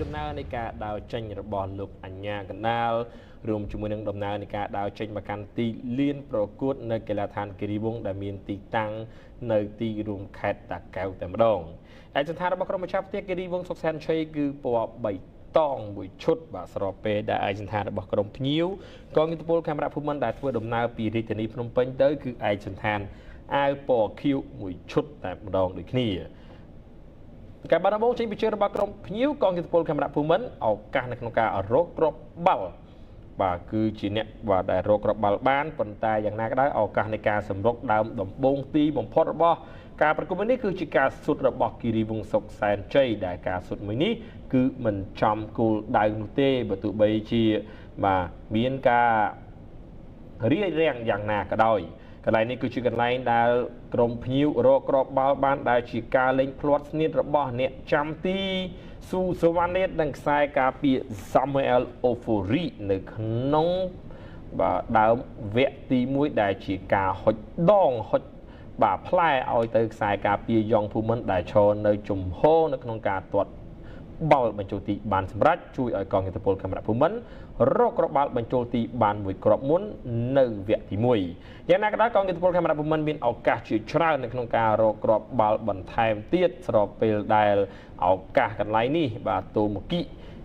ដំណើរនៃការដើរចេញរបស់លោកអញ្ញាកណ្ដាលរួមជាមួយនឹងដំណើរនៃការដើរចេញមកកាន់ទីលានប្រកួតនៅកីឡាដ្ឋានគិរីវង្សដែលមានទីតាំងនៅទីរួមខេត្តតាកែវតែម្ដងឯកសណ្ឋានរបស់ក្រុមម្ចាស់ផ្ទះគិរីវង្សសុកសែនជ័យគឺពណ៌បៃតងមួយឈុតបាទស្របពេលដែលឯកសណ្ឋានរបស់ក្រុមភ្ញៀវកងយុទ្ធពលខេមរៈភូមិន្ទដែលធ្វើដំណើរពីរាជធានីភ្នំពេញទៅគឺឯកសណ្ឋានអាវពណ៌ខៀវមួយឈុតតែម្ដងដូចគ្នាការបាត់ដំបងចេញពីជើងរបស់ក្រុមភ្ញៀវកងយុទ្ធពលខេមរៈភូមិន្ទឱកាសនៅក្នុងការរកគ្រាប់បាល់បាទគឺជាអ្នកបាទដែលរកគ្រាប់បាល់បានប៉ុន្តែយ៉ាងណាក៏ដោយឱកាសនៃការសម្រុកដើមដំបូងទីបំផុតរបស់ការប្រគំនេះគឺជាការសុទ្ធរបស់គិរីវង្សសុកសែនជ័យដែលការសុទ្ធមួយនេះគឺមិនចំគោលដៅនោះទេបើទោះបីជាបាទមានការរារាំងយ៉ាងណាក៏ដោយកន្លែងនេះគឺជាកន្លែងដែលក្រុមភ្ញៀវរកគ្រាប់បាល់បានដែលជាការលេងភ្លាត់ស្នៀតរបស់អ្នកចាំទីស៊ូសវណ្ណេតនិងខ្សែការពារ Samuel Ofori នៅក្នុងបាទដើមវគ្គទី1ដែលជាការហុចដងហុចបាទផ្លែឲ្យទៅខ្សែការពារយ៉ងភូមិន្ទដែលឈរនៅជំហរនៅក្នុងការទាត់បាល់បញ្ចូលទីបានសម្រេចជួយឲ្យកងយុទ្ធពលខេមរៈភូមិន្ទរកគ្រាប់បាល់បញ្ចូលទីបានមួយគ្រាប់មុននៅវគ្គទី1យ៉ាងណាក៏ដោយកងយុទ្ធពលខេមរៈភូមិន្ទមានឱកាសជាច្រើននៅក្នុងការរកគ្រាប់បាល់បន្ថែមទៀតស្របពេលដែលឱកាសកន្លែងនេះបាទតូម៉ូគី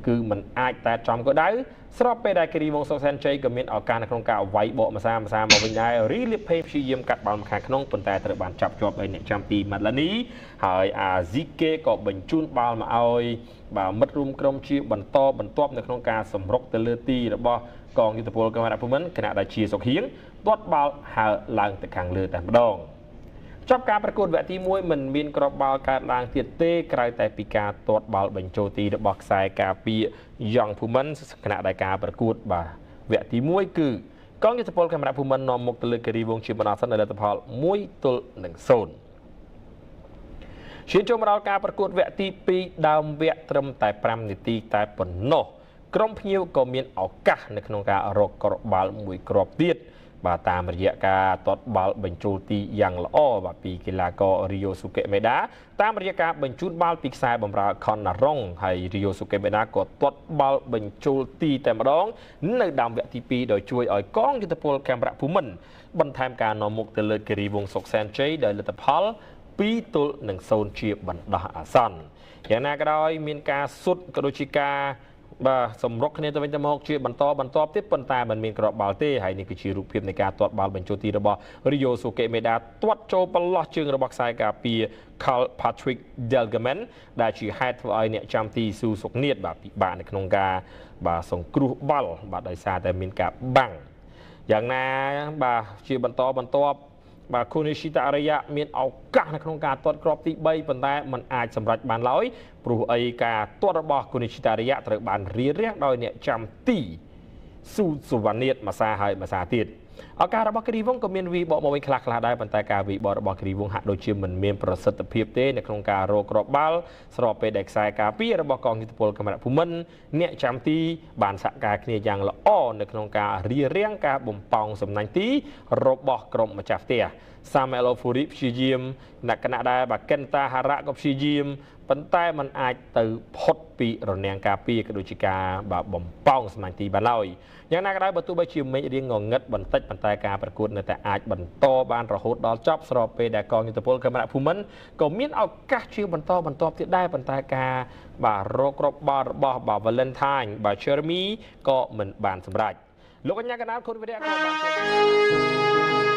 គឺมันអាចតែចំក៏ដៅស្របពេលដែលគិរីវង្សសុកសែនជ័យក៏មានឱកាសនៅក្នុងការវាយបកម្សាម្សាមកវិញដែររីលីភេព្យាយាមកាត់បាល់មកខាងក្នុងប៉ុន្តែត្រូវបានចាប់ជាប់ដោយអ្នកចាំទីម៉ាឡានីហើយអាស៊ីកេក៏បញ្ជូនបាល់មកឲ្យបាទមិត្តរួមក្រុមជាបន្តបន្ទាប់នៅក្នុងការសម្រុកទៅលើទីរបស់កងយុទ្ធពលកម្ពុជាភូមិន្ទខណៈដែលជាសុខៀងទាត់បាល់ហើរឡើងទៅខាងលើតែម្ដងចប់ការប្រកួតវគ្គទី1មិនមានគ្រាប់បាល់កើតឡើងទៀតទេក្រៅតែពីការទាត់បាល់បញ្ចូលទីរបស់ខ្សែការពារយ៉ងភូមិន្ទខណៈដែលការប្រកួតបាទវគ្គទី1គឺកងយុទ្ធពលខេមរៈភូមិន្ទនាំមុខទៅលើគិរីវង្សជាបណ្ដោះអាសន្ននៅលទ្ធផល1-0ឈានចូលមកដល់ការប្រកួតវគ្គទី2ដើមវគ្គត្រឹមតែ5នាទីតែប៉ុណ្ណោះក្រុមភ្ញៀវក៏មានឱកាសនៅក្នុងការរកគ្រាប់បាល់មួយគ្រាប់ទៀតបាទតាមរយៈការទាត់បាល់បញ្ចូលទីយ៉ាងល្អបាទពីកីឡាកររីយ៉ូស៊ូកេមេដាតាមរយៈការបញ្ជូនបាល់ពីខ្សែបម្រើខនណារុងហើយរីយ៉ូស៊ូកេមេដាក៏ទាត់បាល់បញ្ចូលទីតែម្ដងនៅដើមវគ្គទី2ដោយជួយឲ្យកងយុទ្ធពលខេមរៈភូមិន្ទបន្ថែមការនាំមុខទៅលើគិរីវង្សសុកសែនជ័យដោយលទ្ធផល2-0ជាបណ្ដោះអាសន្នយ៉ាងណាក៏ដោយមានការសុទ្ធក៏ដូចជាការបាទសម្រុកគ្នាទៅវិញទៅមកជាបន្តបន្ទាប់ទៀតប៉ុន្តែมันមានគ្រាប់បាល់ទេហើយនេះគឺជារូបភាពនៃការទាត់បាល់បញ្ចូលទីរបស់រីយ៉ូស៊ូកេមេដាទាត់ចូលប្រឡោះជើងរបស់ខ្សែការពារ Carl Patrick Delgaman ដែលជាហេតុធ្វើឲ្យអ្នកចាំទីស៊ូសុកនៀតបាទពិបាកនៅក្នុងការបាទសង្គ្រោះបាល់បាទដោយសារតែមានការបាំងយ៉ាងណាបាទជាបន្តបន្ទាប់បាទគូនីស៊ីតាអារយ៉ាមានឱកាសនៅក្នុងការទាត់គ្រាប់ទី3ប៉ុន្តែมันអាចសម្រេចបានឡើយព្រោះអីការទាត់របស់គូនីស៊ីតាអារយ៉ាត្រូវបានរារាំងដោយអ្នកចាំទីស៊ូសុវណ្ណិតម្សាហើយម្សាទៀតឱកាសរបស់គិរីវង្សក៏មានវីបកមកវិញខ្លះៗដែរប៉ុន្តែការវីបករបស់គិរីវង្សហាក់ដូចជាមិនមានប្រសិទ្ធភាពទេនៅក្នុងការរកគ្រាប់បាល់ស្របពេលដែលខ្សែការពាររបស់កងយុទ្ធពលខេមរៈភូមិន្ទអ្នកចាំទីបានសហការគ្នាយ៉ាងល្អនៅក្នុងការរារាំងការបំប៉ោងសំណាញ់ទីរបស់ក្រុមម្ចាស់ផ្ទះ Samuel Ofori ព្យាយាមអ្នកគណៈដែរបាទកិនតាហារៈក៏ព្យាយាមប៉ុន្តែมันអាចទៅផុតពីរនាំងការពារក៏ដូចជាការបាទបំប៉ោងសំណាញ់ទីបានឡើយយ៉ាងណាក៏ដោយបើទោះបីជាមេឃរៀងងងឹតបន្តិចប៉ុន្តែការប្រកួតនៅតែអាចបន្តបានរហូតដល់ចប់ស្របពេលដែលកងយុទ្ធពលខេមរៈភូមិន្ទក៏មានឱកាសជាបន្តបន្ទាប់ទៀតដែរប៉ុន្តែការបាទរកគ្រាប់បាល់របស់បាទ Valentine បាទ Jeremy ក៏មិនបានសម្រេចលោកកញ្ញាកណ្ដាលគុណវិរៈក៏បាន